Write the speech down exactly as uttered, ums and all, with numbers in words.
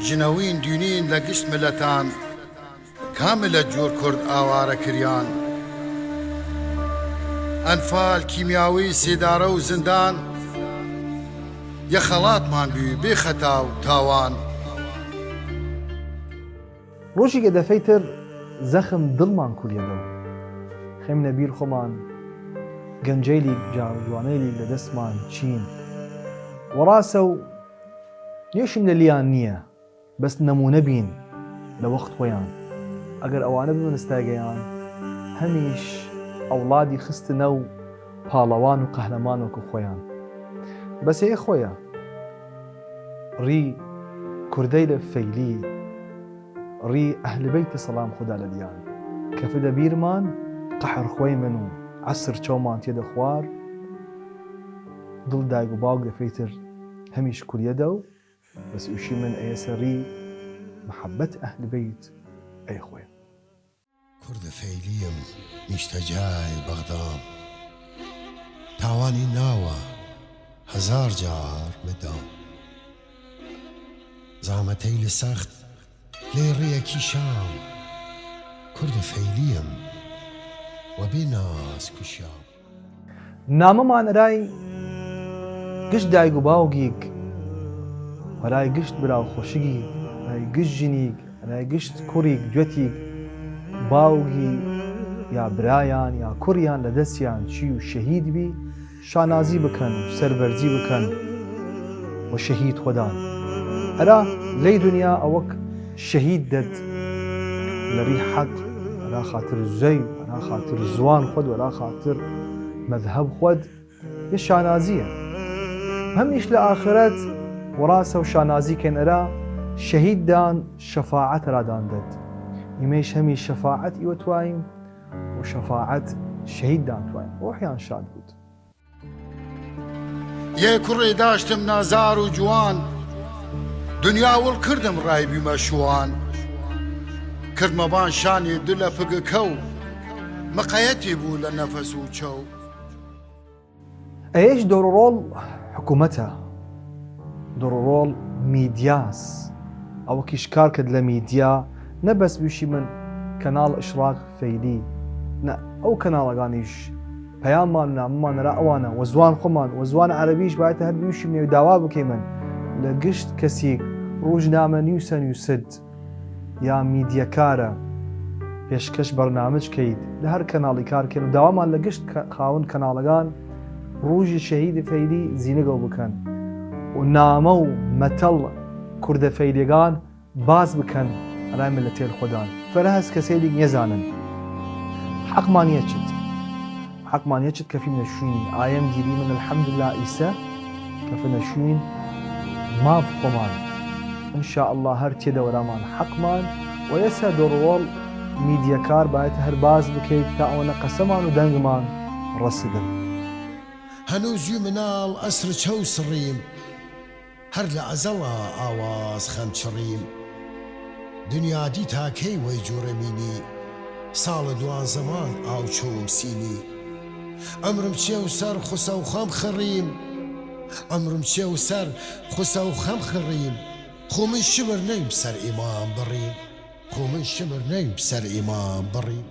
ژنەوین دۊنین لە گشت ملەتان، کاملە جوور کورد ئاوارە کریان. ئەنفال، کیمیاوی، سێدارە و زندان، یە خەڵاتمان بوی بێ خەتا و تاوان. رووژیگە دەفەیتر زەخم دڵمان کولیەدەو، خەیمنە بیر خوەمان گەنجەیلیگ جا جوانەیلیگ لە دەسمان چین. وەڕاسەو نێشم لەلیان نییە، بەس نەموونە بین لە وەخت خوەیان. ئەگەر ئەوانە بمنستایگەیان، هەمیش ئەوڵادی خستنەو پاڵەوان و قەهرەمان وەکو خوەیان. بەس ئێ خوەیە ری کوردەیلە فەیلی، ری ئەهل بەیت سەڵام خودا لەلیان، کەفدە بیرمان قەهر خوەیمن و عەسر چەومان تیەدە خوار. دڵ دایگ و باوگ دەفەیتر هەمیش کوریەدەو، بەس ئویشیمن ئەیەسە ری محەبەت ئەهل بەیت ئەی خوەیە. کوردە فەیلییم نیشتە جای بەغدام، تاوانی ناوە هەزار جار مدام. زامەتەیل سەخت لەی ڕیە کیشام، کوردە فەیلییم وە بێ ناز کوشام. نامەمان ئەرای گشت دایگ و باوگیگ، ئەرای گشت برا و خوەشگیگ، ئەرای گشت ژنیگ، ئەرای گشت کوڕیگ جوەتیگ باوگی یا برایان یا کوڕیان لە دەسیان چی و شەهید بی، شانازی بکەن و سەربەرزی بکەن وە شەهید خوەدان. ئەرا لەی دونیا ئەوەک شەهید دەد لە ری حەق، ئەرا خاتر زەی، ئەرا خاتر زوان خوەد، ئەرا خاتر مەذهەب خوەد، یە شانازیە. هەمیش لە ئاخرەت وەڕاسەو شانازی کەن ئەرا شەهیددان، شەفاعەت ئەرادان دەد. ئیمەیش هەمیش شەفاعەت ئیوە توایم و شەفاعەت شەهیددان توایم. ڕوحیان شاد بوود. یەی کوڕێ داشتم نازار و جوان، دنیا وڵ کردم ڕای بیمە شوان. کردمە بان شانێ دلە پگکەو، مقەیەتێ بوو لە نەفەس و چەو. ئەیش دۆڕۆڵ حکومەتە، دۆڕۆڵ میدیاس. ئەوەکیش کار کرد لە میدیا، نە بەس بویشیمن کەناڵ ئشراق فەیلی، نە، ئەو کەناڵەگانیش پەیاممان و نامەمان ئەرا ئەوانە، وە زوان خوەمان، وە زوان عەرەبیش بایەتە هەر بویشیمنێ و داوا بکەیمن لە گشت کەسیگ ڕوژنامە نیوسە نویسد یا میدیەکارە پێشکەش بەرنامج کەید لە هەر کەناڵی کار کەن و داوامان لە گشت کە-، خاوەن کەناڵەگان ڕوژی شەهید فەیلی زینگەو بکەن و نامە و مەتەڵ کوردە فەیلیەگان باس بکەن ئەرای ملەتەیل خوەدان. فرە هەس کەسەیلیگ نیەزانن حەقمان یەچد. حەقمان یەچد کەفیمنە شوینی. ئایەم دیریمن الحمدلله ئیسە کەفنە شوین ماف خوەمان. ان شاء الله هەر تیەدە وەرامان حەقمان. و یەسە دۆڕوەڵ میدیەکار بایەتە هەر باس بکەید تا ئەوەنە قەسەمان و دەنگمان ڕەسیدن. هەنوو زوی مناڵ ئەسر چەو سڕیم، هەر لە ئەزەڵا ئاواز خەم چڕیم. دنیا دی تا کەی وەی جوورە مینی، ساڵە دوانزەمان ئاو چەوم سینی. ئەمرم چێو سەر خوسەو خەم خڕیم، ئەمرم چێو سەر خوسەو خەم خڕیم. خو من شمر نەیم سەر ئیمام بڕیم، خو من شمر نەیم سەر ئیمام بڕیم.